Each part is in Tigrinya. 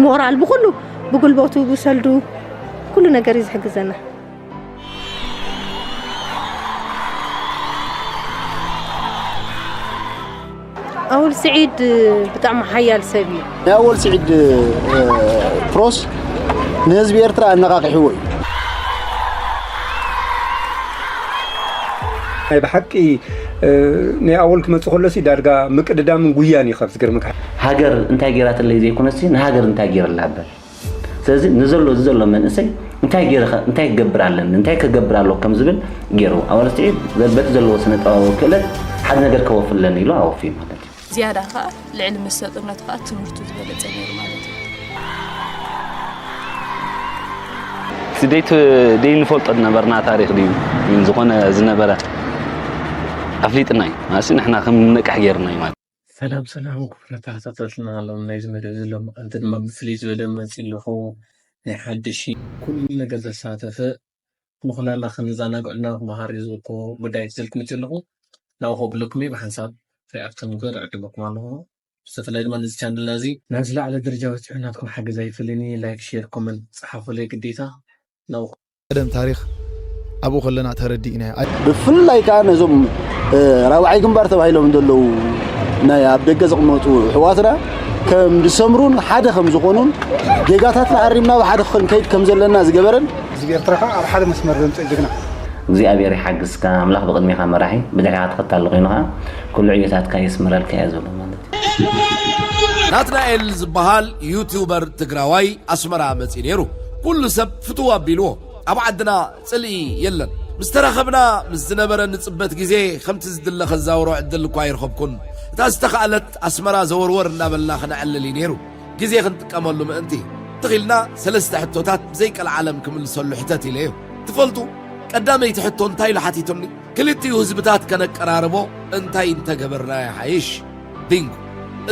ሞራል ብኹሉ፣ ብጉልበቱ፣ ብሰልዱ፣ ኩሉ ነገር እዩ ዝሕግዘና። ኣወል ስዒድ ብጣዕሚ ሓያል ሰብ እዩ። ናይ ኣወል ስዒድ ፕሮስ ንህዝቢ ኤርትራ ኣነቓቒሕዎ እዩ። ናይ ብሓቂ ናይ ኣወል ክመጽእ ከሎሲ ዳርጋ ምቅድዳምን ጉያን እዩ ካብ ዝገርመካ። ሃገር እንታይ ገይራትለይ ዘይኮነሲ ንሃገር እንታይ ገይረላ እምበር። ስለዚ ንዘሎ እዚ ዘሎ መንእሰይ እንታይ ገይረ እንታይ ክገብር ኣለኒ እንታይ ክገብር ኣለዎ ከም ዝብል ገይሩ ኣዋልስቲ በቲ ዘለዎ ስነ ጥበባዊ ክእለት ሓደ ነገር ከወፍለኒ ኢሉ ኣወፍዩ ማለት እዩ። ዝያዳ ከዓ ልዕሊ መሰጥነቱ ከዓ ትምህርቱ ዝበለፀ ነይሩ ማለት እዩ። እቲ ደይት ደይንፈልጦ ዝነበርና ታሪኽ ድዩ ግን ዝኾነ ዝነበረ ኣፍሊጥና እዩ ማለትሲ ንሕና ከም ንነቅሕ ገይርና እዩ ማለት ሰላም ሰላም ክቡራት ተኸታተልትና ሎም ናይዚ መደብ ዘሎ መቐልቲ ድማ ብፍልይ ዝበለ መፂ ኣለኹ ናይ ሓድሽ ኩሉ ነገር ዘሳተፈ ንኹላላ ክንዘናግዕልና ክመሃር እዩ ዝብልኩ ጉዳይ ዝልክ መፂ ኣለኹ ናብኡ ከብለኩም እዩ ብሓንሳብ ሪኣክት ንግበር ዕድመኩም ኣለኹ ብዝተፈላለየ ድማ ነዚ ቻነልና እዚ ናብ ዝለዓለ ደረጃ በፂሑ ናትኩም ሓገዝ ኣይፈልኒ ላይክ ሼር ኮመንት ፀሓፉለይ ግዴታ ናብኡ ቀደም ታሪኽ ኣብኡ ከለና ተረዲእናዮ። ብፍላይ ከኣ ነዞም ራብዓይ ግንባር ተባሂሎም ዘለዉ ናይ ኣብ ደገ ዝቕመጡ ኣሕዋትና ከም ዝሰምሩን ሓደ ከም ዝኾኑን ጌጋታትና ኣሪምና ብሓደ ክንከይድ ከም ዘለና ዝገበረን ህዝቢ ኤርትራ ከኣ ኣብ ሓደ መስመር ዘምጽእ ጅግና እግዚኣብሔር ይሓግዝካ ኣምላኽ ብቕድሜኻ መራሒ ብድሕሪኻ ተኸታሊ ኮይኑ ኸኣ ኩሉ ዕዮታትካ የስምረልካ እየ ዝብሎ ማለት እዩ። ናትናኤል ዝበሃል ዩቱበር ትግራዋይ ኣስመራ መጺኡ ነይሩ። ኩሉ ሰብ ፍትው ኣቢልዎ። ኣብ ዓድና ጽልኢ የለን። ምስ ተራኸብና ምስ ዝነበረ ንጽበት ግዜ ከምቲ ዝድለ ከዛውሮ ዕድል እኳ ኣይረኸብኩን። እታ ዝተኻእለት ኣስመራ ዘወርወር እናበልና ከነዕልል እዩ ነይሩ። ግዜ ክንጥቀመሉ ምእንቲ። ትኽ ኢልና ሰለስተ ሕቶታት ብዘይቀልዓለም ክምልሰሉ ሕተት ኢለዮ። ትፈልጡ ቀዳመይቲ ሕቶ እንታይ ኢሉ ሓቲቱኒ? ክልቲኡ ህዝብታት ከነቀራርቦ እንታይ እንተገበርና ይሓይሽ? ቢንጎ።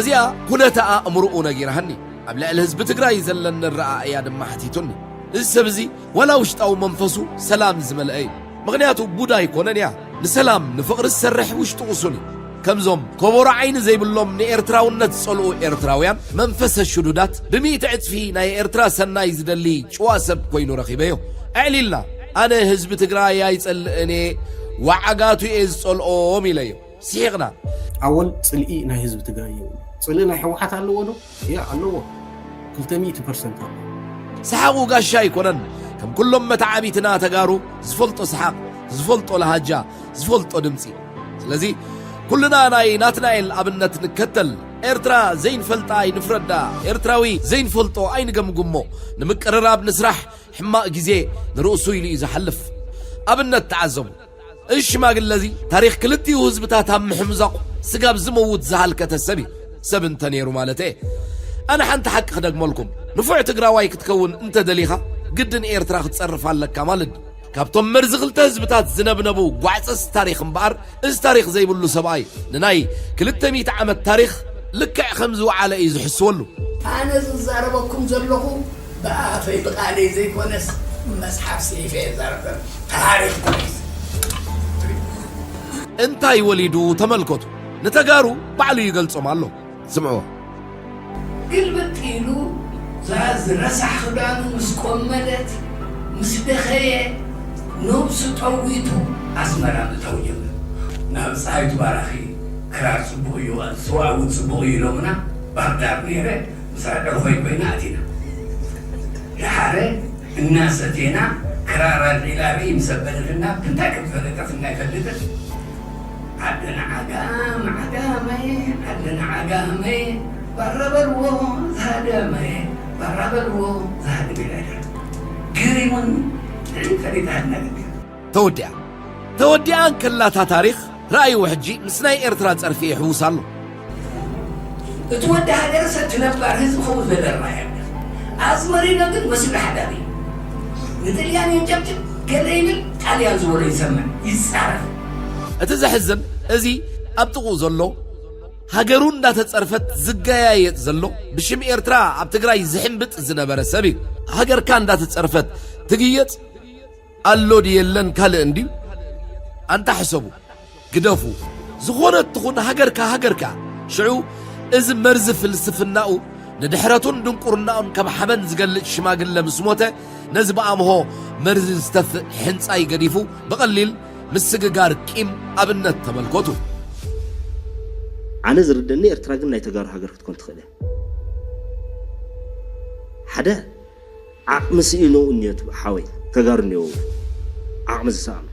እዚኣ ኩነተ ኣእምሮኡ ነጊራሃኒ። ኣብ ልዕሊ ህዝቢ ትግራይ ዘለኒ ኣረኣእያ ድማ ሓቲቱኒ። እዚ ሰብ እዚ ዋላ ውሽጣዊ መንፈሱ ሰላም ዝመልአ እዩ። ምኽንያቱ ቡዳ ኣይኮነን እያ። ንሰላም ንፍቕሪ ዝሰርሕ ውሽጡ ቅሱን እዩ። ከምዞም ኮቦሮ ዓይኒ ዘይብሎም ንኤርትራውነት ዝጸልኡ ኤርትራውያን መንፈሰ ሽዱዳት ብሚእቲ ዕጽፊ ናይ ኤርትራ ሰናይ ዝደሊ ጭዋ ሰብ ኮይኑ ረኺበዮ። ኣዕሊልና ኣነ ህዝቢ ትግራይ ኣይጸልእን እየ ዋዓጋቱ እየ ዝጸልኦም ኢለዮ። ስሒቕና። ኣወል ጽልኢ ናይ ህዝቢ ትግራይ የብሉ። ጽልኢ ናይ ህወሓት ኣለዎ ዶ? ያ ኣለዎ። ክልተ ሚእቲ ፐርሰንት ኣለዎ። ሰሓቑ ጋሻ ኣይኮነን። ከም ኩሎም መተዓቢትና ተጋሩ ዝፈልጦ ሰሓቕ፣ ዝፈልጦ ለሃጃ፣ ዝፈልጦ ድምጺ። ስለዚ ኩልና ናይ ናትናኤል ኣብነት ንከተል። ኤርትራ ዘይንፈልጣ ኣይንፍረዳ። ኤርትራዊ ዘይንፈልጦ ኣይንገምግሞ። ንምቅርራብ ንስራሕ። ሕማቕ ግዜ ንርእሱ ኢሉ እዩ ዝሓልፍ። ኣብነት ተዓዘቡ። እዚ ሽማግለ እዚ ታሪኽ ክልቲኡ ህዝብታት ኣብ ምሕምዛቑ ስጋብ ዝመውት ዝሃልከተ ሰብ እዩ። ሰብ እንተ ነይሩ ማለተየ። ኣነ ሓንቲ ሓቂ ክደግመልኩም። ንፉዕ ትግራዋይ ክትከውን እንተ ደሊኻ ግድን ኤርትራ ክትጸርፍ ኣለካ ማለት ድዩ? ካብቶም መርዚ ክልተ ህዝብታት ዝነብነቡ ጓዕጸጽቲ ታሪኽ እምበኣር እዚ ታሪኽ ዘይብሉ ሰብኣይ ንናይ ክልተ ሚእቲ ዓመት ታሪኽ ልክዕ ከም ዝወዓለ እዩ ዝሕስወሉ። ኣነ ዝዛረበኩም ዘለኹ ብኣፈይ ብቓለይ ዘይኮነስ ብመጽሓፍ ጽሒፈ እየ ዝዛረብ ዘለኹ። ታሪኽ ፖሊስ። እንታይ ወሊዱ ተመልከቱ። ንተጋሩ ባዕሉ ይገልጾም ኣሎ። ስምዕዎ። ግልብጥ ኢሉ እዛ ረሳሕ ክዳኑ ምስ ቆመለት ምስ ደኸየ ነብሱ ጠዊቱ ኣስመራ ምእታው ጀመረ። ናብ ፀሃይቱ ባራኺ ክራር ፅቡቕ እዩ፣ ስዋ እውን ፅቡቕ እዩ ኢሎምና ባህርዳር ነይረ። ምስኣ ደርኾይ ኮይና ኣቲና። ደሓረ እናሰቴና ክራር ኣልዒላ ርእይ ምስ ኣበለትና እንታይ ከም ዝፈለጠትና ኣይፈልጥን። ዓደና ዓጋም ዓጋመየ ዓደና ዓጋመየ ባራ በልዎ ዝሃደመየ ባራ በልዎ ዝሃደመየ ኢላ ደርፍ ገሪሙኒ። ንዕይ ፈሊጣ ሃድና ገቢር። ተወዲኣ ተወዲኣ እንከላ እታ ታሪኽ ረኣይዎ ሕጂ ምስ ናይ ኤርትራ ጸርፊ ይሕውስ ኣሎ። እቲ ወዲ ሃገርሰ እቲ ነባር ህዝቢ ከምኡ ዝደርባያ ኣዝመሪኖ ግን መስሉ ሓዳር እዩ። ንጥልያን የንጨብጭብ ገለ ይብል ጣልያን ዝበሎ ይሰምዕ ይጻረፍ። እቲ ዘሕዝን እዚ ኣብ ጥቕኡ ዘሎ ሃገሩ እንዳተጸርፈት ዝገያየጥ ዘሎ ብሽም ኤርትራ ኣብ ትግራይ ዝሕምብጥ ዝነበረ ሰብ እዩ። ሃገርካ እንዳተጸርፈት ትግየጽ ኣሎ ድዩ የለን ካልእ እንድዩ? ኣንታ ሕሰቡ፣ ግደፉ። ዝኾነት ትኹን ሃገርካ ሃገርካ። ሽዑ እዚ መርዚ ፍልስፍናኡ ንድሕረቱን ድንቁርናኡን ከም ሓበን ዝገልጽ ሽማግለ ምስ ሞተ፣ ነዚ ብኣምሆ መርዚ ዝተፍእ ሕንጻይ ገዲፉ፣ ብቐሊል ምስግጋር ቂም ኣብነት ተመልከቱ። ኣነ ዝርደኒ ኤርትራ ግን ናይ ተጋሩ ሃገር ክትኮን ትኽእል እያ። ሓደ ዓቕሚ ስኢኑ እኒኦት ሓወይ ተጋሩ እኒኦ ዓቕሚ ዝሰኣኑ።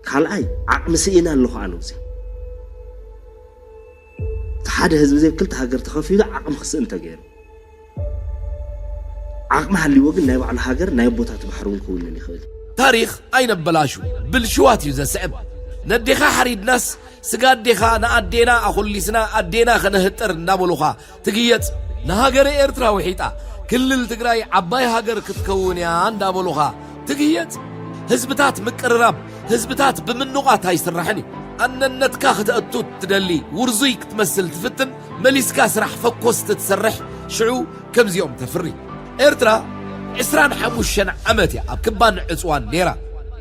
ካልኣይ ዓቕሚ ስኢነ ኣለኹ ኣነ እዚ ሓደ ህዝቢ ዘይ ክልተ ሃገር ተኸፊሉ ዓቕሚ ክስእን ተገይሩ። ዓቕሚ ሃልይዎ ግን ናይ ባዕሉ ሃገር ናይ ኣቦታት ባሕሪ እውን ክውንን ይኽእል። ታሪኽ ኣይነበላሹ፣ ብልሽዋት እዩ ዘስዕብ። ነዴኻ ሓሪድናስ ስጋ ኣዴኻ ንኣዴና ኣኹሊስና ኣዴና ከነህጥር እንዳበሉኻ ትግየጽ። ንሃገረ ኤርትራ ውሒጣ ክልል ትግራይ ዓባይ ሃገር ክትከውን እያ እንዳበሉኻ ትግየጽ። ህዝብታት ምቅርራብ፣ ህዝብታት ብምንቋት ኣይስራሕን እዩ። ኣነነትካ ክተእቱ ትደሊ ውርዙይ ክትመስል ትፍትን መሊስካ ስራሕ ፈኮስ ትትሰርሕ ሽዑ ከምዚኦም ተፍሪ። ኤርትራ ዕስራን ሓሙሽተን ዓመት እያ ኣብ ክባን ዕጽዋን ነይራ።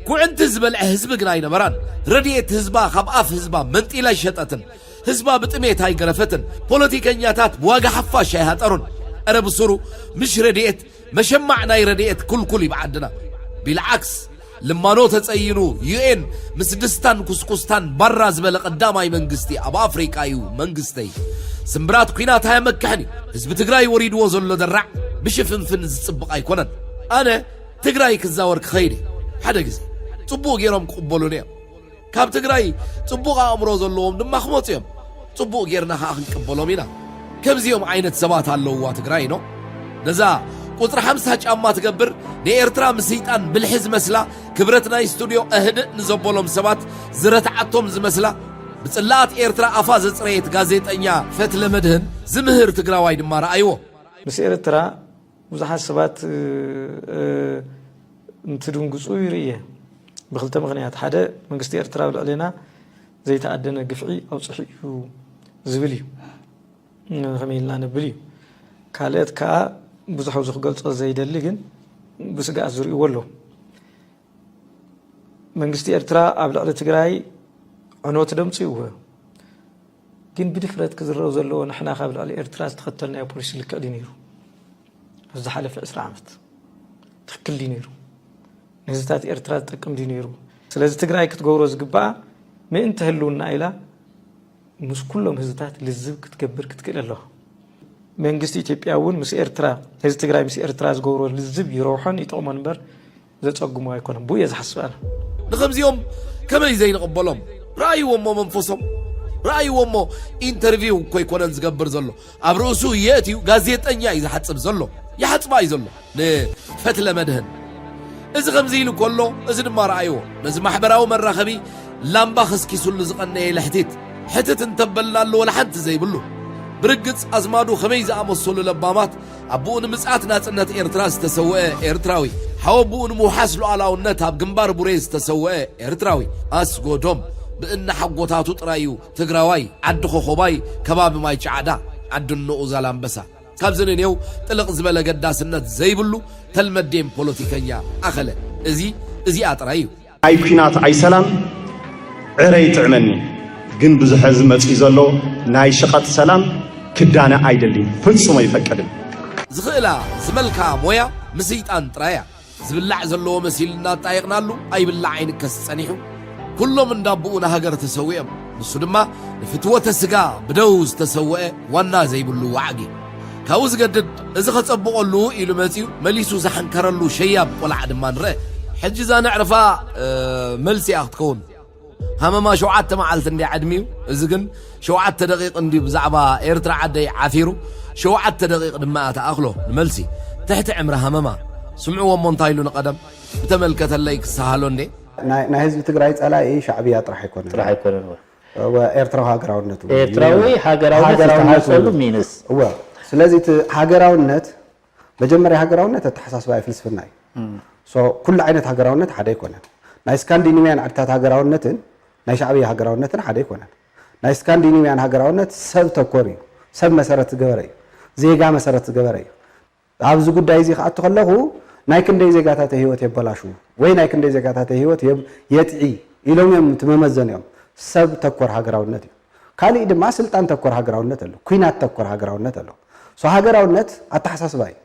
ኩዕንቲ ዝበልዐ ህዝቢ ግን ኣይነበራን። ረድኤት ህዝባ ካብ ኣፍ ህዝባ መንጢላ ኣይሸጠትን። ህዝባ ብጥሜት ኣይገረፈትን። ፖለቲከኛታት ብዋጋ ሓፋሽ ኣይሃጠሩን። እረ ብሱሩ ምሽ ረድኤት መሸማዕ ናይ ረድኤት ኩልኩል እዩ ብዓድና። ቢልዓክስ ልማኖ ተጸይኑ ዩኤን ምስ ድስታን ኩስኩስታን ባራ ዝበለ ቀዳማይ መንግስቲ ኣብ ኣፍሪቃ እዩ መንግስተይ። ስምብራት ኲናት ኣየመክሕን እዩ። ህዝቢ ትግራይ ወሪድዎ ዘሎ ደራዕ ብሽፍንፍን ዝጽብቕ ኣይኮነን። ኣነ ትግራይ ክዛወር ክኸይድ እየ። ሓደ ግዜ ጽቡቕ ገይሮም ክቕበሉኒ እዮም። ካብ ትግራይ ጽቡቕ ኣእምሮ ዘለዎም ድማ ክመጹ እዮም። ጽቡቕ ጌርና ከኣ ክንቅበሎም ኢና። ከምዚኦም ዓይነት ሰባት ኣለውዋ ትግራይ ኖ። ነዛ ቁጽሪ ሓምሳ ጫማ ትገብር ንኤርትራ ምስይጣን ብልሒ ዝመስላ ክብረት ናይ ስቱድዮ ኣህድእ ንዘበሎም ሰባት ዝረትዓቶም ዝመስላ ብጽላኣት ኤርትራ ኣፋ ዘጽረየት ጋዜጠኛ ፈትለ መድህን ዝምህር ትግራዋይ ድማ ረኣይዎ። ምስ ኤርትራ ብዙሓት ሰባት እንትድንግጹ ይርእየ። ብክልተ ምኽንያት፣ ሓደ መንግስቲ ኤርትራ ኣብ ልዕሌና ዘይተኣደነ ግፍዒ ኣብጽሑ እዩ ዝብል እዩ። ከመይ ኢልና ነብል እዩ። ካልኦት ከኣ ብዙሕ ኣብዚ ክገልጾ ዘይደሊ ግን ብስግኣት ዝርእይዎ ኣለዉ። መንግስቲ ኤርትራ ኣብ ልዕሊ ትግራይ ዕንወት ደምጺእዎ ግን ብድፍረት ክዝረብ ዘለዎ ንሕና ካብ ልዕሊ ኤርትራ ዝተኸተልናዮ ፖሊሲ ልክዕ ድዩ ነይሩ? ኣብ ዝሓለፈ ዕስራ ዓመት ትኽክል ድዩ ነይሩ? ንህዝብታት ኤርትራ ዝጠቅም ድዩ ነይሩ? ስለዚ ትግራይ ክትገብሮ ዝግባኣ ምእንቲ ህልውና ኢላ ምስ ኩሎም ህዝብታት ልዝብ ክትገብር ክትክእል ኣለዋ። መንግስቲ ኢትዮጵያ እውን ምስ ኤርትራ፣ ህዝቢ ትግራይ ምስ ኤርትራ ዝገብሮ ልዝብ ይረብሖን ይጠቕሞን እምበር ዘጸግሞ ኣይኮነን። ብኡ እየ ዝሓስብ ኣነ። ንኸምዚኦም ከመይ ዘይንቕበሎም? ረኣይዎ እሞ መንፈሶም። ረኣይዎ እሞ ኢንተርቪው እኮ ኣይኮነን ዝገብር ዘሎ። ኣብ ርእሱ የእትዩ ጋዜጠኛ እዩ ዝሓጽብ ዘሎ። ይሓጽባ እዩ ዘሎ ንፈትለ መድህን። እዚ ከምዚ ኢሉ ከሎ፣ እዚ ድማ ረኣይዎ። ነዚ ማሕበራዊ መራኸቢ ላምባ ከስኪሱሉ ዝቐነየ ልሕቲት። ሕትት እንተበልናሉ ወላ ሓንቲ ዘይብሉ። ብርግጽ ኣዝማዱ ከመይ ዝኣመሰሉ ለባማት ኣቦኡ ንምጽኣት ናጽነት ኤርትራ ዝተሰወአ ኤርትራዊ፣ ሓወቦኡ ንምውሓስ ሉዓላውነት ኣብ ግንባር ቡሬ ዝተሰወአ ኤርትራዊ፣ ኣስጎዶም ብእነ ሓጎታቱ ጥራይ እዩ ትግራዋይ፣ ዓዲ ኮኾባይ፣ ከባቢ ማይ ጫዕዳ፣ ዓዲ ኖኡ ዛላምበሳ። ካብዚ ንኔው ጥልቕ ዝበለ ገዳስነት ዘይብሉ ተልመዴን ፖለቲከኛ ኣኸለ። እዚ፣ እዚኣ ጥራይ እዩ። ኣይ ኲናት ኣይ ሰላም ዕረ ይጥዕመኒ፣ ግን ብዙሐ ዝመጽእ ዘሎ ናይ ሸቐጥ ሰላም ክዳነ ኣይደልን፣ ፍጹም ኣይፈቅድን። ዝኽእላ ዝመልካ ሞያ ምስይጣን ጥራያ። ዝብላዕ ዘለዎ መሲልና ኣጣይቕናሉ፣ ኣይብላዕ ኣይንከስ ጸኒሑ። ኩሎም እንዳቦኡ ንሃገር ተሰዊኦም። ንሱ ድማ ንፍትወተ ስጋ ብደው ዝተሰወአ ዋና ዘይብሉ ዋዕጊ። ካብኡ ዝገድድ፣ እዚ ኸጸብቐሉ ኢሉ መጺኡ፣ መሊሱ ዝሓንከረሉ ሸያብ ቆልዓ ድማ ንርአ። ሕጂ እዛ ነዕርፋ፣ እ፣ መልሲ እያ ክትከውን። ሃመማ ሸውዓተ መዓልቲ እንድያ ዕድሚኡ። እዚ ግን ሸውዓተ ደቂቕ እንድዩ ብዛዕባ ኤርትራ ዓደይ ዓፊሩ። ሸውዓተ ደቂቕ ድማ እያ ትኣኽሎ ንመልሲ። ትሕቲ ዕምሪ ሃመማ። ስምዕዎ እሞ እንታይ ኢሉ ንቐደም? ብተመልከተለይ ክሰሃሎ እንዴ? ናይ፣ ናይ ህዝቢ ትግራይ ጸላኢ ሻዕብያ ጥራሕ ኣይኮነን። ጥራሕ ኣይኮነን፣ እወ። እወ፣ ኤርትራዊ ሃገራውነቱ። ኤርትራዊ ሃገራውነት ሃገራውነቱ። ዝተሃንጸሉ ሚንስ። እወ። ስለዚ እቲ ሃገራውነት፣ መጀመርያ ሃገራውነት ኣተሓሳስባ እዩ፣ ፍልስፍና እዩ። እም። ሶ፣ ኩሉ ዓይነት ሃገራውነት ሓደ ኣይኮነን። ናይ ስካንዲኒውያን ዓድታት ሃገራውነትን ናይ ሻዕብያ ሃገራውነትን ሓደ ኣይኮነን። ናይ ስካንዲኒውያን ሃገራውነት ሰብ ተኮር እዩ፣ ሰብ መሰረት ዝገበረ እዩ፣ ዜጋ መሰረት ዝገበረ እዩ። ኣብዚ ጉዳይ እዚ ክኣቱ ከለኹ ናይ ክንደይ ዜጋታተይ ህይወት የበላሹ ወይ ናይ ክንደይ ዜጋታተይ ህይወት የብ-፣ የጥዒ ኢሎም እዮም እቲ መመዘኒኦም። ሰብ ተኮር ሃገራውነት እዩ። ካሊእ ድማ ስልጣን ተኮር ሃገራውነት ኣሎ፣ ኩናት ተኮር ሃገራውነት ኣሎ። ሶ ሃገራውነት ኣተሓሳስባ እዩ።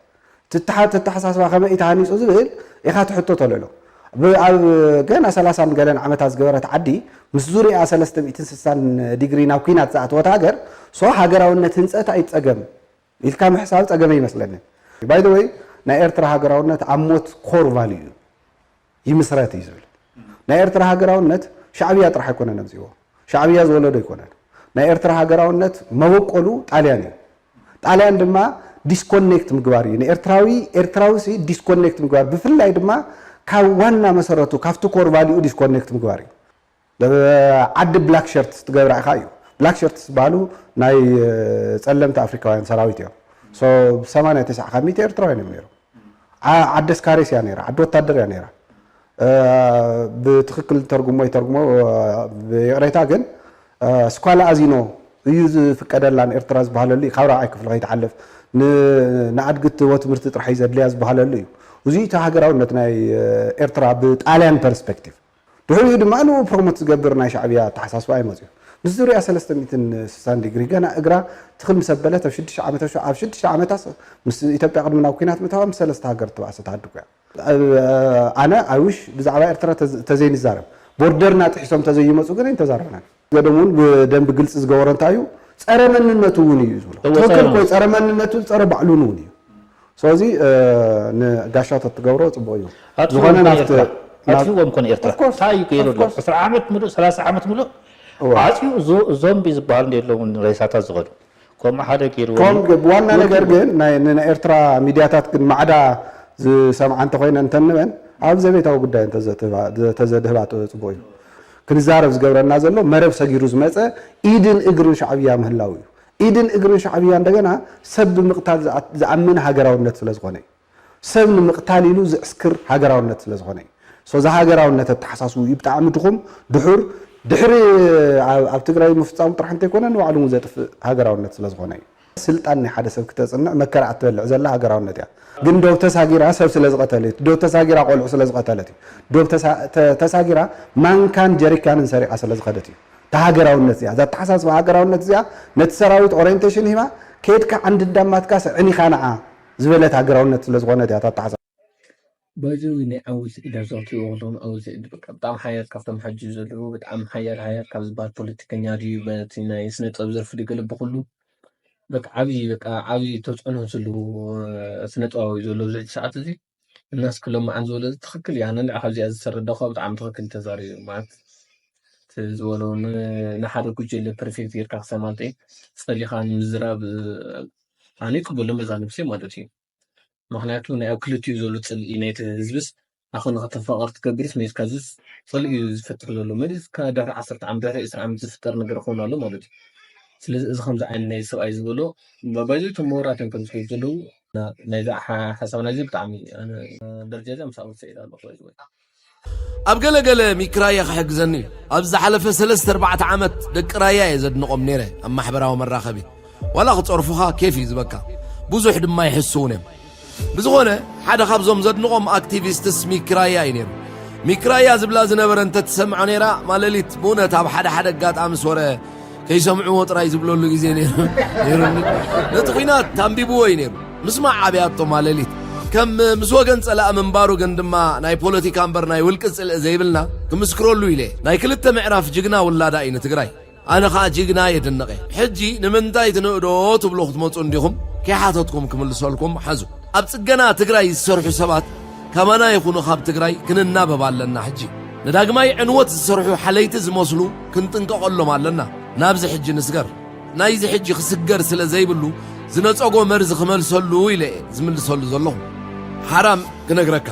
ትተሓ-፣ ተተሓሳስባ ከመይ እዩ ተሃኒፁ ዝብል ኢኻ ትሕቶ ተለሎ። ብ-፣ ኣብ ገና ሰላሳን ገለን ዓመታት ዝገበረት ዓዲ ምስ ዙሪያ ሰለስተ ሚእትን ስሳን ዲግሪ ናብ ኩናት ዝኣተወት ሃገር፣ ሶ ሃገራውነት ህንፀት ኣይፀገም ኢልካ ምሕሳብ ፀገመ ይመስለኒ። ባይ ዘ ወይ ናይ ኤርትራ ሃገራውነት ኣብ ሞት ኮር ቫልዩ እዩ። ይምስረት እዩ ዝብል። ናይ ኤርትራ ሃገራውነት ሻዕብያ ጥራሕ ኣይኮነን ኣምጺዎ። ሻዕብያ ዝወለዶ ኣይኮነን። ናይ ኤርትራ ሃገራውነት መበቆሉ ጣልያን እዩ። ጣልያን ድማ ዲስኮኔክት ምግባር እዩ። ንኤርትራዊ፣ ኤርትራዊ ሲ ዲስኮኔክት ምግባር፣ ብፍላይ ድማ ካብ ዋና መሰረቱ፣ ካብቲ ኮር ቫልዩ ዲስኮኔክት ምግባር እዩ። ዓዲ ብላክ ሸርት ትገብራ ኢኻ እዩ። ብላክ ሸርት ዝበሃሉ ናይ ጸለምቲ ኣፍሪካውያን ሰራዊት እዮም። ሶ ሰማንያ ተስዓ ካብ ሚእቲ ኤርትራውያን እዮም ነይሮም። ዓ-፣ ዓዲ ኣስካሬስ እያ ነይራ፣ ዓዲ ወታደር እያ ነይራ። እ፣ ብትኽክል ተርጉሞ ይተርጉሞ፣ እ፣ ብይቕሬታ ግን፣ እ፣ ስኳላ ኣዚኖ እዩ ዝፍቀደላ ንኤርትራ ዝበሃለሉ እዩ። ካብ ራብዓይ ክፍሊ ከይትሓልፍ ን-፣ ንኣድግቲ ወትምህርቲ ጥራሕ እዩ ዘድልያ ዝበሃለሉ እዩ። እዚ እቲ ሃገራውነት ናይ፣ እ፣ ኤርትራ ብጣልያን ፐርስፔክቲቭ። ድሕሪኡ ድማ ንኡ ፕሮሞት ዝገብር ናይ ሻዕብያ ኣተሓሳስባ እዩ መፅዩ። ምስ ዙርያ ሰለስተ ሚእትን ስሳን ዲግሪ ገና እግራ ትኽል ምስ ኣበለት ኣብ ሽዱሽተ ዓመት፣ ኣብ ሽዱሽተ ዓመታት ምስ ኢትዮጵያ ቅድሚ ናብ ኩናት ምእታዋ ምስ ሰለስተ ሃገር ተባእሰት ዓዲ እኮ እያ። ኣብ-፣ ኣነ ኣይ ዊሽ ብዛዕባ ኤርትራ ተዘ-፣ ተዘይንዛረብ፣ ቦርደርና ጥሒሶም ተዘይመፁ ግን ኣይንተዛረብናን። ገደም እውን ብደንብ ግልፂ ዝገበሮ እንታይ እዩ? ፀረ መንነቱ እውን እዩ ዝብሎ። እወ፣ ትኽክል ፀረ እኮ እዩ፣ ፀረ መንነቱ፣ ፀረ ባዕሉን እውን እዩ። ስለዚ፣ እ፣ ንጋሻ ተትገብሮ ፅቡቅ እዩ። ኣጥፊዎም ዝኾነ ኮን ናፍቲ ኤርትራ። ናብ ኣጥፊዎም ኮን ኤርትራ። Of course፣ እንታይ እዩ ገይሩ of ኣሎ? course። ዕስራ ዓመት ምሉእ፣ ሰላሳ ዓመት ምሉእ እወ። ዓፅዩ ዞ-፣ ዞምቢ ዝበሃል እንደ የለውን ሬሳታት ዝኸዱ። ከምኡ ሓደ ገይሩ ከም ወዲኡ። ዋና ነገር ወዲኡ። ግን ናይ፣ ንናይ ኤርትራ ሚድያታት ግን ማዕዳ ዝሰምዓ እንተኮይነ እንተንበን ኣብ ዘቤታዊ ጉዳይ እንተዘትህባ-፣ ተዘድህባ ጽቡቅ እዩ። ክንዛረብ ዝገብረና ዘሎ መረብ ሰጊሩ ዝመጸ ኢድን እግርን ሻዕብያ ምህላው እዩ። ኢድን እግርን ሻዕብያ እንደገና ሰብ ብምቕታል ዝኣ-፣ ዝኣምን ሃገራውነት ስለ ዝኾነ እዩ። ሰብ ንምቕታል ኢሉ ዝዕስክር ሃገራውነት ስለ ዝኾነ እዩ። ሶ እዚ ሃገራውነት ኣተሓሳስቡ እዩ ብጣዕሚ ድኹም፣ ድሑር፣ ድሕሪ ኣብ፣ ኣብ ትግራይ ምፍጻሙ ጥራሕ እንተይኮነ ንባዕሉ እውን ዘጥፍእ ሃገራውነት ስለ ዝኾነ እዩ። ስልጣን ናይ ሓደ ሰብ ክተጽንዕ መከራ እትበልዕ ዘላ ሃገራውነት እያ። ግን ዶብ ተሳጊራ ሰብ ስለ ዝቐተለት፣ ዶብ ተሳጊራ ቆልዑ ስለ ዝቐተለት እዩ። ዶብ ተሳ-፣ ተ-፣ ተሳጊራ ማንካን ጀሪካንን ሰሪቓ ስለ ዝኸደት እዩ። እታ ሃገራውነት እዚኣ፣ እዛ ኣተሓሳስባ ሃገራውነት እዚኣ ነቲ ሰራዊት ኦሪየንቴሽን ሂባ፣ ከድካ ዓንዲ እንዳማትካስ ዕኒኻ ንዓ ዝበለት ሃገራውነት ስለ ዝኾነት እያ እታ ኣተሓሳስባ። ባይዘዊ ናይ ዓወል ሰዒድ ኣብዛ ክትሪእዎ ከለኹም፣ ዓወል ሰዒድ በቃ ብጣዕሚ ሓያል ካብቶም ሕጂ ዘለዉ ብጣዕሚ ሓያል፣ ሓያል ካብ ዝበሃል ፖለቲከኛ ድዩ፣ በቲ ናይ ስነ ጥበብ ዘርፊ ድዩ፣ ገለ ብኹሉ በቃ ዓብዪ፣ በቃ ዓብዪ ተፅዕኖ ዘለዎ ስነ ጥበባዊ ዘሎ ኣብዚ ሕጂ ሰዓት እዚ። እናስ ክሎም መዓን ዝበሎ እዚ ትኽክል እዩ። ኣነ ንዓ ካብዚኣ ዝተረዳእኳ ብጣዕሚ ትኽክል ተዛሪቡ። ማለት እቲ ዝበሎ ን-፣ ንሓደ ጉጀለ ፐርፌክት ጌርካ ክሰማልጠ ጸሊኻ ንምዝራብ፣ ኣነ ይቅበሎ መዛ ነብሰይ ማለት እዩ። ምኽንያቱ ናይ ኣብ ክልቲኡ ዘሎ ጽልኢ ናይቲ ህዝብስ ኣኹ ንኸተፋቐር ትገብርስ መሊስካ ዝስ ጽልኢ እዩ ዝፈጥር ዘሎ። መሊስካ ድሕሪ ዓሰርተ ዓመት፣ ድሕሪ ዕስራ ዓመት ዝፍጠር ነገር ይኸውን ኣሎ ማለት እዩ። ስለዚ እዚ ከምዚ ዓይነት ናይ ሰብኣይ ዝበሎ፣ ባይዘ እቶም ምሁራት እዮም ከም ዝሕሉ ዘለዉ፣ ናይዚ ሓ-፣ ሓሳብ ናይዚ ብጣዕሚ ኣነ ደረጃ እዚ ምሳእ ወሰ ኢላ ኣለኹ ባይዘ። ኣብ ገለ ገለ ሚኪ ራያ ክሕግዘኒ እዩ። ኣብ ዝሓለፈ ሰለስተ ኣርባዕተ ዓመት ደቂ ራያ እየ ዘድንቖም ነይረ ኣብ ማሕበራዊ መራኸቢ። ዋላ ክጸርፉኻ ኬፍ እዩ ዝበካ። ብዙሕ ድማ ይሕስዉን እዮም። ብዝኾነ፣ ሓደ ካብዞም ዘድንቖም ኣክቲቪስትስ ሚኪ ራያ እዩ ነይሩ። ሚኪ ራያ ዝብላ ዝነበረ እንተትሰምዖ ነይራ፣ ማለሊት ብእውነት ኣብ ሓደ ሓደ ኣጋጣሚ ሶረ ከይሰምዕዎ ጥራይ ዝብለሉ ግዜ ነይሩ፣ ነይሩኒ። ነቲ ኲናት ኣንቢብዎ እዩ ነይሩ። ምስማዕ ኣብያቶ ማለሊት። ከም ምስ ወገን ጸላኢ ምንባሩ ግን ድማ ናይ ፖለቲካ እምበር ናይ ውልቂ ጽልኢ ዘይብልና ክምስክረሉ ኢለ። ናይ ክልተ ምዕራፍ ጅግና ውላዳ እዩ ንትግራይ። ኣነ ኸኣ ጅግና የድንቕ እየ። ሕጂ ንምንታይ ትንእዶ ትብሉ ክትመጹ እንዲኹም? ከይሓተትኩም ክምልሰልኩም ሓዙ። ኣብ ጽገና ትግራይ ዝሰርሑ ሰባት ካባና ይኹኑ ካብ ትግራይ ክንናበብ ኣለና። ሕጂ ንዳግማይ ዕንወት ዝሰርሑ ሓለይቲ ዝመስሉ ክንጥንቀቐሎም ኣለና። ናብዚ ሕጂ ንስገር። ናይዚ ሕጂ ክስገር ስለ ዘይብሉ ዝነጸጎ መርዚ ክመልሰሉ ኢለ እየ ዝምልሰሉ ዘለኹ። ሓራም ክነግረካ፣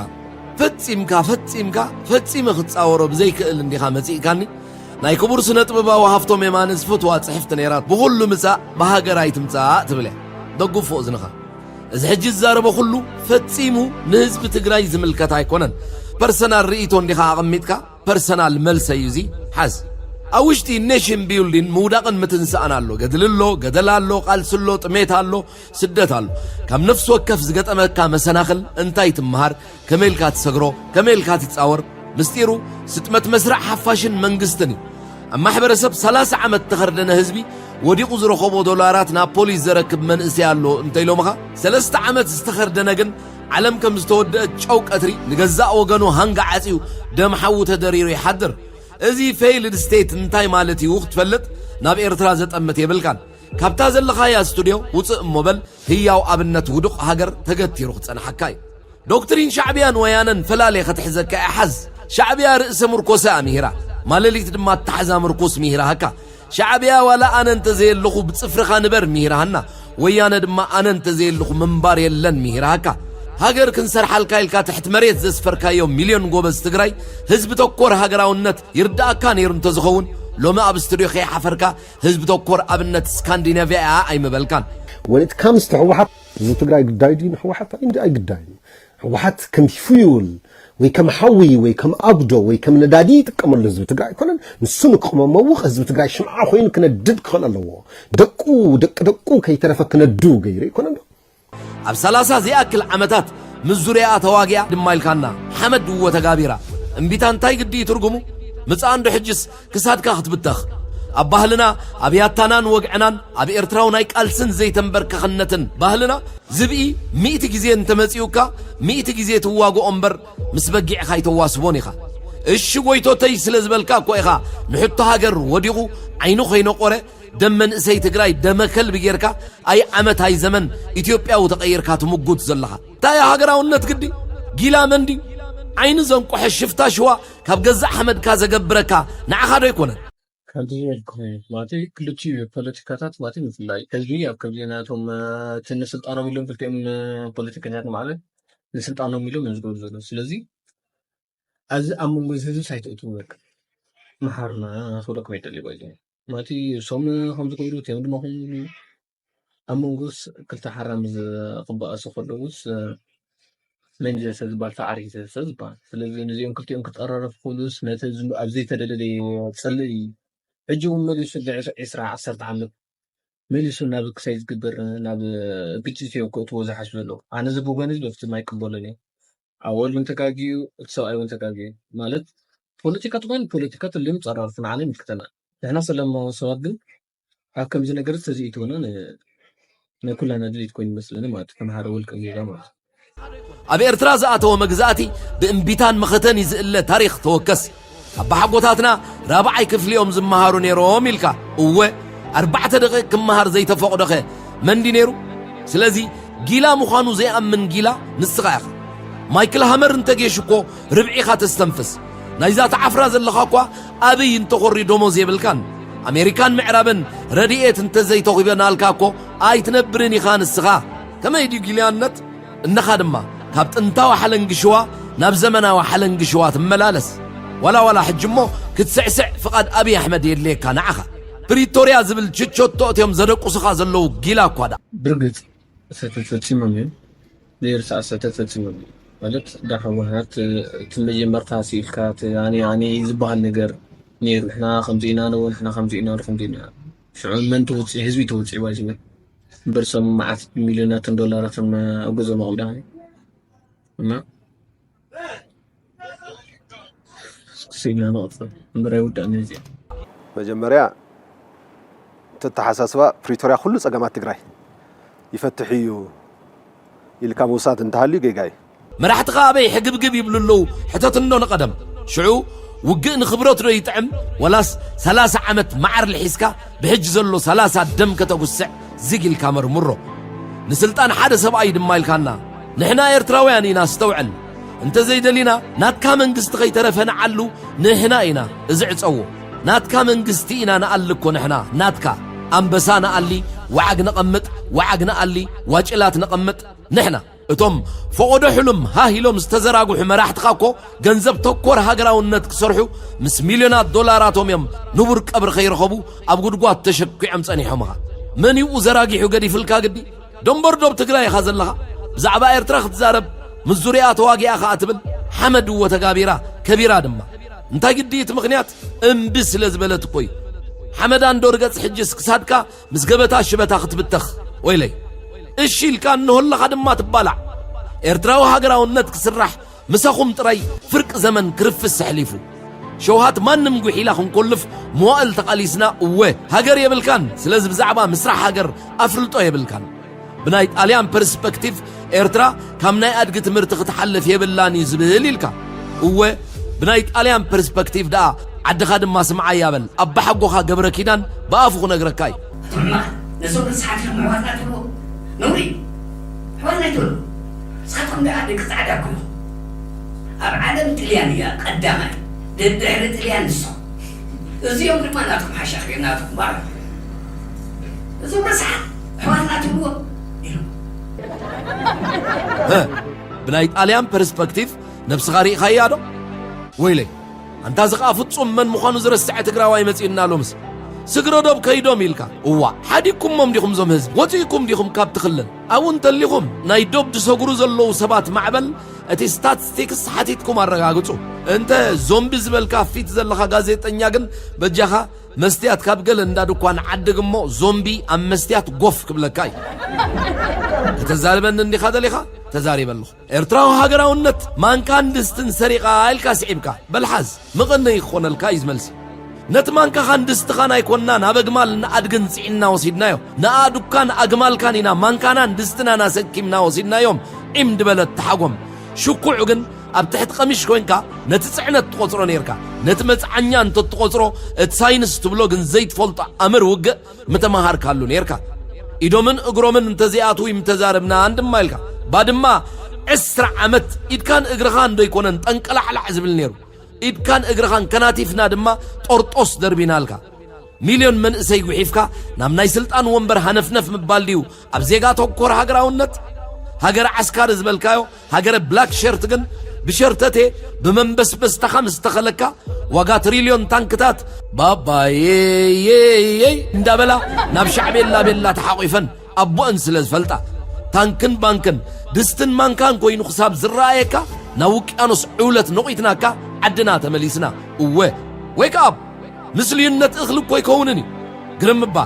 ፈጺምካ፣ ፈጺምካ፣ ፈጺመ ክጻወሮ ብዘይክእል እንዲኻ መጺእካኒ። ናይ ክቡር ስነ ጥበባዊ ሃፍቶም የማነ ዝፈትዋ ጽሕፍቲ ነይራ፣ ብኹሉ ምጻእ ብሃገር ኣይትምጻእ ትብል እያ። ደግፎ እዝንኻ። እዚ ሕጂ ዝዛረቦ ኩሉ ፈጺሙ ንህዝቢ ትግራይ ዝምልከት ኣይኮነን። ፐርሰናል ርእይቶ እንዲኻ ኣቐሚጥካ፣ ፐርሰናል መልሰ እዩ እዚ። ሓዝ። ኣብ ውሽጢ ኔሽን ቢልዲን ምውዳቕን ምትንሳእን ኣሎ። ገድሊ ኣሎ፣ ገደል ኣሎ፣ ቃልሲ ኣሎ፣ ጥሜት ኣሎ፣ ስደት ኣሎ። ካብ ነፍሲ ወከፍ ዝገጠመካ መሰናኽል እንታይ ትመሃር? ከመይ ኢልካ ትሰግሮ? ከመይ ኢልካ ትጻወር? ምስጢሩ ስጥመት መስርዕ ሓፋሽን መንግስትን እዩ። ኣብ ማሕበረሰብ ሰላሳ ዓመት ዝተኸርደነ ህዝቢ ወዲቑ ዝረኸቦ ዶላራት ናብ ፖሊስ ዘረክብ መንእሰይ ኣሎ እንተኢሎምኻ፣ ሰለስተ ዓመት ዝተኸርደነ ግን ዓለም ከም ዝተወደአት ጨው ቀትሪ ንገዛእ ወገኑ ሃንጋ ዓጽዩ ደም ሓዉ ተደሪሩ ይሓድር። እዚ ፌይልድ ስቴት እንታይ ማለት እዩ ክትፈልጥ ናብ ኤርትራ ዘጠምት የብልካን። ካብታ ዘለኻያ ስቱድዮ ውፅእ እሞ በል ህያው ኣብነት ውዱቕ ሃገር ተገቲሩ ክጸንሓካ እዩ። ዶክትሪን ሻዕብያን ወያነን ፈላሌ ክትሕዘካ እያ ሓዝ። ሻዕብያ ርእሰ ምርኮሳ እያ ምሂራ፣ ማለሊት ድማ ኣተሓዛ ምርኩስ ምሂራሃካ። ሻዕብያ ዋላ ኣነ እንተዘየለኹ ብጽፍርኻ ንበር ምሂራሃና፣ ወያነ ድማ ኣነ እንተዘየለኹ ምንባር የለን ምሂራሃካ። ሃገር ክንሰርሓልካ ኢልካ ትሕቲ መሬት ዘስፈርካዮ ሚልዮን ጎበዝ ትግራይ ህዝቢ ተኮር ሃገራውነት ይርዳእካ ነይሩ እንተዝኸውን ሎሚ ኣብ ስቱድዮ ከይሓፈርካ ህዝቢ ተኮር ኣብነት ስካንዲናቪያ እያ ኣይምበልካን። When it comes to ህወሓት ህዝቢ ትግራይ ግዳይ ድዩ ንህወሓት? እንዲ ኣይግዳይን። ህወሓት ከም ፊውል ወይ ከም ሓዊ ወይ ከም ኣብዶ ወይ ከም ነዳዲ ይጥቀመሉ ህዝቢ ትግራይ ኣይኮነን። ንሱ ንክመመውቕ ህዝቢ ትግራይ ሽምዓ ኮይኑ ክነድድ ክኽእል ኣለዎ። ደቁ ደቂ ደቁ ከይተረፈ ክነዱ ገይሩ ኣይኮነን ዶ? ኣብ ሰላሳ ዘይኣክል ዓመታት ምስ ዙርያኣ ተዋጊኣ ድማ ኢልካና ሓመድ እዎ ተጋቢራ። እምቢታ እንታይ ግዲ እዩ ትርጉሙ? ምጽኣ እንዶ ሕጅስ ክሳድካ ክትብተኽ። ኣብ ባህልና ኣብ ያታናን ወግዕናን ኣብ ኤርትራዊ ናይ ቃልስን ዘይተንበርከኸነትን ባህልና ዝብኢ ሚእቲ ግዜ እንተመጺኡካ ሚእቲ ግዜ ትዋግኦ እምበር ምስ በጊዕኻ ኣይተዋስቦን ኢኻ። እሺ ጎይቶተይ ስለ ዝበልካ እኮ ኢኻ ንሕቶ ሃገር ወዲቑ ዓይኑ ከይነቆረ ደም መንእሰይ ትግራይ ደመ ከልቢ ጌርካ ኣይ ዓመት ኣይ ዘመን ኢትዮጵያዊ ተቐይርካ ትምጉት ዘለኻ። እንታይ ሃገራውነት ግዲ ጊላ መንዲ ዓይኒ ዘንቆሐ ሽፍታ ሽዋ ካብ ገዛእ ሓመድካ ዘገብረካ ንዓኻ ዶ ኣይኮነን? ከምቲ ዝበልኩኺ ማለተይ ክልቲኡ ፖለቲካታት ማለተይ ምፍላይ ህዝቢ ኣብ ከምዚ ናቶም እቲ ንስልጣኖም ኢሎም ክልቲኦም ፖለቲከኛታት ማለት ንስልጣኖም ኢሎም እዮም ዝገብሩ ዘለዉ ስለዚ ኣብዚ ኣብ መንጎ እዚ ህዝብስ ኣይትእትዉ በቃ መሓሩና ክብለኩም ኣይደሊ ባይ ማለት እሶም ከም ዝገብሩ እቲኦም ድማ ከም ዝብሉ ኣብ መንጎስ ክልተ ሓራምዝ ክበኣሱ ከለውስ መንጀሰ ዝበሃል ሳዕሪ ይሰሰ ዝበሃል። ስለዚ ነዚኦም ክልቲኦም ክጠራረፉ ክብሉስ ነቲ ዝም- ኣብ ዘይተደለየ ጽልኢ ሕጂ እውን መሊሱ ዒስራ ዓሰርተ ዓመት መሊሱ ናብ ክሳይ ዝግበር ናብ ግጭት እዮም ክእትዎ ዝሓስቡ ዘለዉ። ኣነ እዚ ብወገን እዚ በፍጹም ኣይቅበሎን እየ። ኣወል እውን ተጋጊኡ፣ እቲ ሰብኣይ እውን ተጋጊኡ። ማለት ፖለቲካ ትኾን ፖለቲካ ትልም ጸራርፉ ንዓና ይምልክተና። ንሕና ሰለማዊ ሰባት ግን ኣብ ከምዚ ነገር ተዘይትወና ንኩላና ድሌት ኮይኑ ይመስለኒ ማለት ከም ሓደ ውልቀ ዜጋ ማለት ኣብ ኤርትራ ዝኣተወ መግዛእቲ ብእምቢታን መኸተን እዩ ዝእለ ታሪኽ ተወከስ ኣባሓጎታትና ራብዓይ ክፍሊ እዮም ዝመሃሩ ነይሮም ኢልካ እወ ኣርባዕተ ደቂቕ ክመሃር ዘይተፈቕዶኸ መንዲ ነይሩ ስለዚ ጊላ ምዃኑ ዘይኣምን ጊላ ንስኻ ኢኻ ማይክል ሃመር እንተጌሽ እኮ ርብዒኻ ተስተንፍስ ናይዛ ተዓፍራ ዘለኻ እኳ ኣብይ እንተኾሪ ደሞዝ የብልካን ኣሜሪካን ምዕራብን ረድኤት እንተዘይተኺበናልካ እኮ ኣይትነብርን ኢኻ ንስኻ ከመይ ድዩ ጊልያነት እነኻ ድማ ካብ ጥንታዊ ሓለንጊ ሽዋ ናብ ዘመናዊ ሓለንጊ ሽዋ ትመላለስ ዋላ ዋላ ሕጂ እሞ ክትስዕስዕ ፍቓድ ኣብይ ኣሕመድ የድልየካ ንዓኻ ፕሪቶርያ ዝብል ችቾቶ እትዮም ዘደቁስኻ ዘለዉ ጊላ እኳ ደኣ ብርግጽ ስህተት ፈጺሞም እዮም። ዘይርሳዕ ስህተት ፈጺሞም እዮም። ማለት እንዳ ህወሓት እቲ መጀመርታ ስኢልካ እቲ ኣነ ኣነ ዝበሃል ነገር ነይሩ። ንሕና ከምዚ ኢና ንበል፣ ንሕና ከምዚ ኢና ንበል፣ ከምዚ ኢና። ሽዑ መን ተወፂ? ህዝቢ ተወፂ ባይዝበል። እምበር እሶም መዓት ሚልዮናትን ዶላራትን ኣብ ገዝኦም ኣቕሚጦም እዮም። እና ስኢልና ንቐፅል እምበር ኣይውዳእን እዩ እዚኣ። መጀመርያ እቲ ኣተሓሳስባ ፕሪቶርያ ኩሉ ፀገማት ትግራይ ይፈትሕ እዩ ኢልካ ምውሳድ እንተሃልዩ ጌጋ እዩ። መራሕትኻ ኣበይ ሕግብግብ ይብሉ ኣለዉ ሕተት እንዶ ንቐደም። ሽዑ ውግእ ንኽብረት ዶ ይጥዕም ወላስ ሰላሳ ዓመት መዓር ልሒዝካ ብሕጂ ዘሎ ሰላሳ ደም ከተጉስዕ ዝግ ኢልካ መርምሮ። ንስልጣን ሓደ ሰብኣይ ድማ ኢልካና። ንሕና ኤርትራውያን ኢና ኣስተውዕል። እንተዘይደሊና ናትካ መንግስቲ ከይተረፈ ንዓሉ ንሕና ኢና እዚ ዕጸዎ። ናትካ መንግስቲ ኢና ንኣሊ እኮ ንሕና ናትካ። ኣንበሳ ንኣሊ፣ ወዓግ ነቐምጥ፣ ወዓግ ንኣሊ፣ ዋጭላት ነቐምጥ ንሕና። እቶም ፈቖዶ ሕሉም ሃህ ኢሎም ዝተዘራግሑ መራሕትኻ እኮ ገንዘብ ተኮር ሃገራውነት ክሰርሑ ምስ ሚልዮናት ዶላራቶም እዮም ንቡር ቀብሪ ከይረኸቡ ኣብ ጉድጓድ ተሸኪዖም ጸኒሖምኻ። መን ይኡ ዘራጊሑ ገዲፍልካ ግዲ? ደንበር ዶብ ትግራይ ኢኻ ዘለኻ? ብዛዕባ ኤርትራ ክትዛረብ ምስ ዙርያ ተዋጊኣ ኸኣ ትብል ሓመድ እዎ ተጋቢራ ከቢራ ድማ። እንታይ ግዲ እቲ ምኽንያት እምቢ ስለ ዝበለት እኮ እዩ። ሓመዳ እንዶ ርገጽ ሕጅስ ክሳድካ ምስ ገበታ ሽበታ ክትብተኽ ወይለይ እሺ ኢልካ እንሆለኻ ድማ ትባላዕ ኤርትራዊ ሃገራውነት ክስራሕ ምሳኹም ጥራይ ፍርቂ ዘመን ክርፍስ ኣሕሊፉ ሸውሃት ማንም ጉሒላ ክንኮልፍ መዋእል ተቓሊስና። እወ፣ ሃገር የብልካን። ስለዚ ብዛዕባ ምስራሕ ሃገር ኣፍልጦ የብልካን። ብናይ ጣልያን ፐርስፐክቲቭ ኤርትራ ካብ ናይ ኣድጊ ትምህርቲ ክትሓልፍ የብላን እዩ ዝብህል ኢልካ። እወ፣ ብናይ ጣልያን ፐርስፐክቲቭ ደኣ ዓድኻ ድማ ስምዓያ በል። ኣባሓጎኻ ገብረ ኪዳን ብኣፉ ክነግረካ እዩ። ኣቶ ሕማቕ፣ ነዞም ርስሓት ኢኹም ኣሕዋትና ትብልዎ? ነውሪ እዩ። ኣሕዋትና ኣይትበሉ። ንስኻትኩም ደኣ ደቂ ጻዕዳ እኮ ኢኹም። ኣብ ዓለም ጥልያን እያ ቀዳማይ፣ ደድሕሪ ጥልያን ንሶም። እዚኦም ድማ ናቶም ሓሻኽር፣ ናቶም ባሮ። እዞም ርስሓት ኣሕዋትና ትብልዎ? ኢሉ። ሀ፣ ብናይ ጣልያን ፐርስፐክቲቭ ነብስኻ ርኢኻያ ዶ? ወይለይ፣ ኣንታ እዚ ኸኣ ፍጹም መን ምዃኑ ዝረስዐ ትግራዋይ መጺኡና ሎምስ። ስግረ ዶብ ከይዶም ኢልካ። እዋ፣ ሓዲግኩሞም ዲኹም ዞም ህዝቢ? ወጺእኩም ዲኹም ካብቲ ክልል? ኣብኡ እንተሊኹም ናይ ዶብ ዝሰግሩ ዘለዉ ሰባት ማዕበል እቲ ስታትስቲክስ ሓቲትኩም ኣረጋግጹ። እንተ ዞምቢ ዝበልካ ፊት ዘለኻ ጋዜጠኛ ግን በጃኻ መስትያት ካብ ገለ እንዳ ድኳን ዓድግ እሞ ዞምቢ ኣብ መስትያት ጎፍ ክብለካ እዩ። ከተዛርበኒ እንዲኻ ደሊኻ? ተዛሪበ ኣለኹ። ኤርትራዊ ሃገራውነት ማንካን ድስትን ሰሪቓ ኢልካ ስዒብካ። በል ሓዝ፣ መቐነዪ ክኾነልካ እዩ ዝመልሲ። ነቲ ማንካኻን ድስትኻን ኣይኮንናን ኣብ ኣግማልን ኣድግን ጽዒንና ወሲድናዮ። ንኣ ዱካን ኣግማልካን ኢና ማንካናን ድስትናን ኣሰኪምና ወሲድናዮም። ዒም ድበለት ተሓጎም። ሽኩዕ ግን ኣብ ትሕቲ ቀሚሽ ኮይንካ ነቲ ጽዕነት ትቖጽሮ ኔርካ። ነቲ መጽዓኛ እንተትቖጽሮ እቲ ሳይንስ ትብሎ ግን ዘይትፈልጦ ኣምር ውግእ ምተመሃርካሉ ኔርካ። ኢዶምን እግሮምን እንተዘይኣትዉ ይምተዛረብናን ድማ ኢልካ። ባድማ ዕስራ ዓመት ኢድካን እግርኻን ዶ ኣይኮነን ጠንቀላዕላዕ ዝብል ኔሩ? ኢድካን እግርኻን ከናቲፍና ድማ ጦርጦስ ደርቢናልካ። ሚልዮን መንእሰይ ጉሒፍካ ናብ ናይ ስልጣን ወንበር ሃነፍነፍ ምባል ድዩ ኣብ ዜጋ ተኮር ሃገራውነት? ሃገረ ዓስካሪ ዝበልካዮ ሃገረ ብላክ ሸርት ግን ብሸርተቴ ብመንበስበስታኻ ምስ ተኸለካ ዋጋ ትሪልዮን ታንክታት ባባየየየይ እንዳበላ ናብ ሻዕቤላ ቤላ ተሓቂፈን ኣቦአን ስለ ዝፈልጣ፣ ታንክን ባንክን ድስትን ማንካን ኮይኑ ክሳብ ዝረኣየካ ናብ ውቅያኖስ ዕውለት ነቒትናካ ዓድና ተመሊስና። እወ፣ ዌክ ኣፕ! ምስልዩነት እኽሊ እኮ ኣይከውንን እዩ። ግርም እባ፣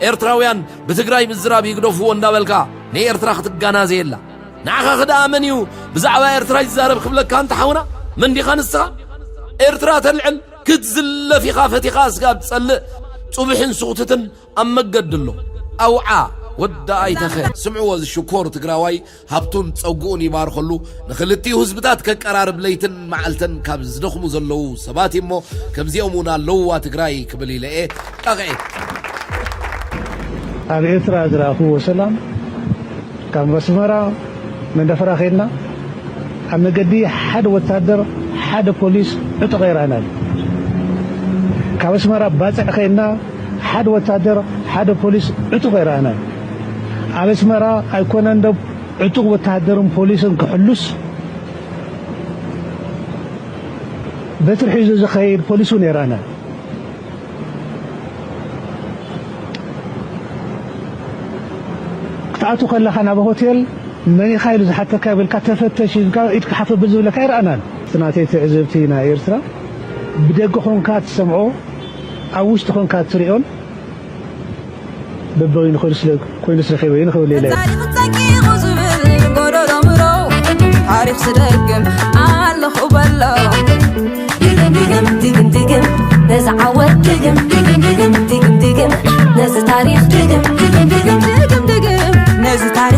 ኤርትራውያን ብትግራይ ምዝራብ ይግደፍዎ እንዳበልካ ንኤርትራ ክትጋናዘየላ። ንዓኻ ክደኣ መን እዩ ብዛዕባ ኤርትራ ይዛረብ ክብለካ እንተ ሓውና? መን ዲኻ ንስኻ? ኤርትራ ተልዕል ክትዝለፍ ኢኻ ፈቲኻ ስጋብ ትጸልእ ጽቡሕን ስኹትትን ኣብ መገዲ ኣሎ። ኣውዓ ወዳ ኣይተኸ። ስምዕዎ እዚ ሽኮር ትግራዋይ ሃብቱን ጸጉኡን ይባርኸሉ። ንኽልቲኡ ህዝብታት ከቀራርብ ለይትን መዓልትን ካብ ዝደኽሙ ዘለዉ ሰባት እዩ እሞ ከምዚኦም እውን ኣለውዋ ትግራይ ክብል ኢለ እየ። ጣቕዒት። ኣብ ኤርትራ ዝረኣኽዎ ሰላም ካብ ኣስመራ መንደፈራ ኸይድና ኣብ መገዲ ሓደ ወታደር ሓደ ፖሊስ ዕጡቕ ኣይረኣናን። ካብ ኣስመራ ባጽዕ ኸይድና ሓደ ወታደር ሓደ ፖሊስ ዕጡቕ ኣይረኣናን። ኣብ ኣስመራ ኣይኮነን ዶ ዕጡቕ ወታደርን ፖሊስን ክሕሉስ በትሪ ሒዙ ዝኸይድ ፖሊስ እውን ኣይረኣናን። ክትኣቱ ከለኻ ናብ ሆቴል መን ኢኻ ኢሉ ዝሓተካ ይብልካ፣ ተፈተሽ ኢልካ ኢድካ ሓፍ ኣብል ዝብለካ ኣይረኣናን። እቲ ናተይ ትዕዝብቲ ናይ ኤርትራ ብደገ ኾንካ ትሰምዖ ኣብ ውሽጢ ኾንካ ትሪኦን በበይኑ ኮይኑ ስለ ኮይኑ ስለ ከይበይኑ ክብል ኢለ እየ። ታሪኽ ጸቂቑ ዝብል ጎደሎ ምሮ ታሪኽ ስደግም ኣለኹ በሎ። ድግም ድግም ድግም ድግም ነዚ ዓወት ድግም ድግም ድግም ድግም ድግም ነዚ ታሪኽ ድግም ድግም ድግም ድግም ድግም ነዚ ታሪኽ